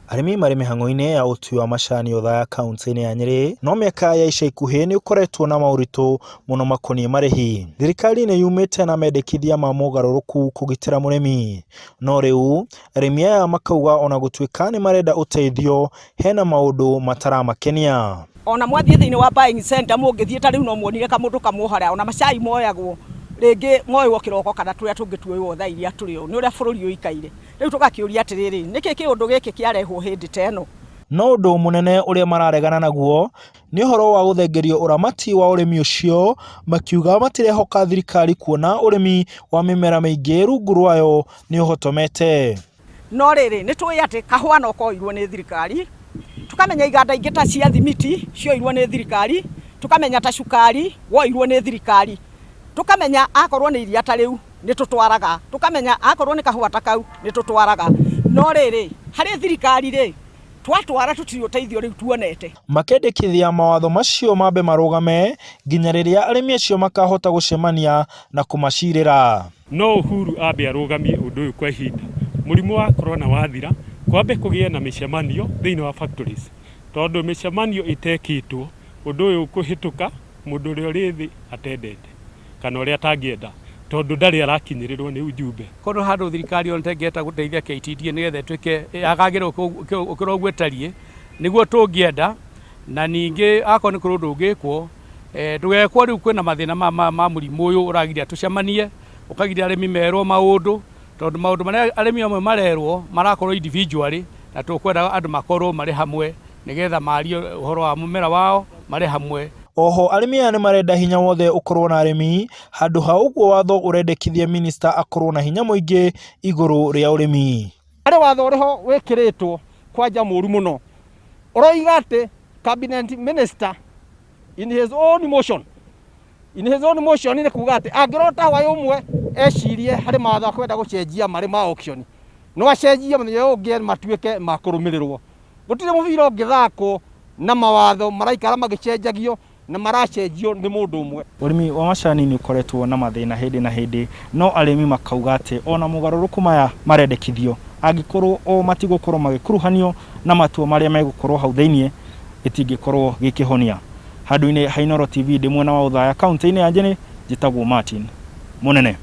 Arĩmi marĩ mĩhang'o-inĩ ya ũtui wa macani Othaya kauntĩ-inĩ ya Nyĩrĩ, no mĩaka ya ica ikuhĩ nĩ ũkoretwo na moritũ mũno makoniĩ marĩhi. Thirikari nĩ yumĩte na mendekithia ma mogarũrũku kũgitĩra mũrĩmi. No rĩu, arĩmi aya makauga ona gũtuĩka nĩ marenda ũteithio, hena maũndũ mataramakenia. Ona mwathiĩ thĩinĩ wa buying center mũngĩthiĩ ta rĩu no muonire kamũndũ kamwe harĩa ona macai moyagwo rĩngĩ moywo kĩroko kana tũrĩa tũngĩ tuoywo thaa iria tũrĩ ũũ nĩ ũrĩa bũrũri ũikaire. Rĩu tũgakĩũria atĩrĩrĩ, nĩkĩ kĩũndũ gĩkĩ kĩarehwo hĩndĩ ta ĩno? No ũndũ mũnene ũrĩa mararegana naguo nĩ ũhoro wa gũthengerio ũramati wa ũrĩmi ũcio, makiuga matirehoka thirikari kuona ũrĩmi wa mĩmera mĩingĩ rungu rwayo nĩ ũhotomete. No rĩrĩ, nĩ tũĩ atĩ kahũa no koirwo nĩ thirikari, tũkamenya iganda ingĩ ta cia thimiti cioirwo nĩ thirikari, tũkamenya ta cukari woirwo nĩ thirikari, tũkamenya akorwo nĩ iria ta rĩu nĩ tũtwaraga, tũkamenya akorwo nĩ kahũa ta kau nĩ tũtwaraga. No rĩrĩ, harĩ thirikari rĩ, twatwara tũtirĩ ũteithio rĩu tuonete. Makendekithia mawatho macio mambe marũgame nginya rĩrĩa arĩmi acio makahota gũcemania na kũmacirĩra. No Uhuru ambe arũgamie ũndũ ũyũ kwa ihinda, mũrimũ wa corona wathira, kwambe kũgĩe na mĩcemanio thĩinĩ wa factories, tondũ mĩcemanio ĩtekĩtwo, ũndũ ũyũ ũkũhĩtũka mũndũ ũrĩa ũrĩ thĩ atendete kana ũrĩa atangĩenda, tondũ ndarĩ arakinyĩrĩrwo nĩ ujumbe. Korwo handũ thirikari ona ĩngĩhota gũteithia KTDA nĩgetha ĩtuĩke yagagĩre gũkĩra ũguo ĩtariĩ, nĩguo tũngĩenda, na ningĩ akorwo nĩ kũrĩ ũndũ ũngĩkwo, Ndũgekwo rĩu kwĩna mathĩna ma mũrimũ ũyũ ũragiria tũcemanie, ũkagiria arĩmi merwo maũndũ, tondũ maũndũ marĩa arĩmi amwe marerwo marakorwo individually, na tũkwenda andũ makorwo marĩ hamwe nĩgetha marie ũhoro wa mũmera wao marĩ hamwe. Oho arĩmi aya nĩmarenda hinya wothe ũkorwo na arĩmi, handũ ha ũguo watho ũrendekithia minista akorwo na hinya mũingĩ igũrũ rĩa ũrĩmi. Harĩ watho ũrĩho wĩkĩrĩtwo kwanja mũru mũno ũroiga atĩ cabinet minister in his own motion in his own motion nĩ kuga atĩ angĩrota hwaĩ ũmwe ecirie harĩ mawatho akwenda gũcenjia marĩ ma auction no acenjie mũthenya ũyũ ũngĩ matuĩke ma kũrũmĩrĩrwo. Gũtirĩ mũbira ũngĩthakwo na mawatho maraikara magĩcenjagio na maracenjio nĩ mũndũ ũmwe. Ũrĩmi wa macani nĩ ũkoretwo na mathĩna hĩndĩ na hĩndĩ, no arĩmi makauga atĩ ona mogarũrũku maya marendekithio angĩkorwo o matigũkorwo magĩkuruhanio na matua marĩa megũkorwo hau thĩinĩ gĩtingĩkorwo gĩ kĩhonia. Handũ-inĩ ha Inooro TV ndĩ mwena wa Othaya kauntĩ-inĩ ya Nyĩrĩ, njĩtagwo Martin Mũnene.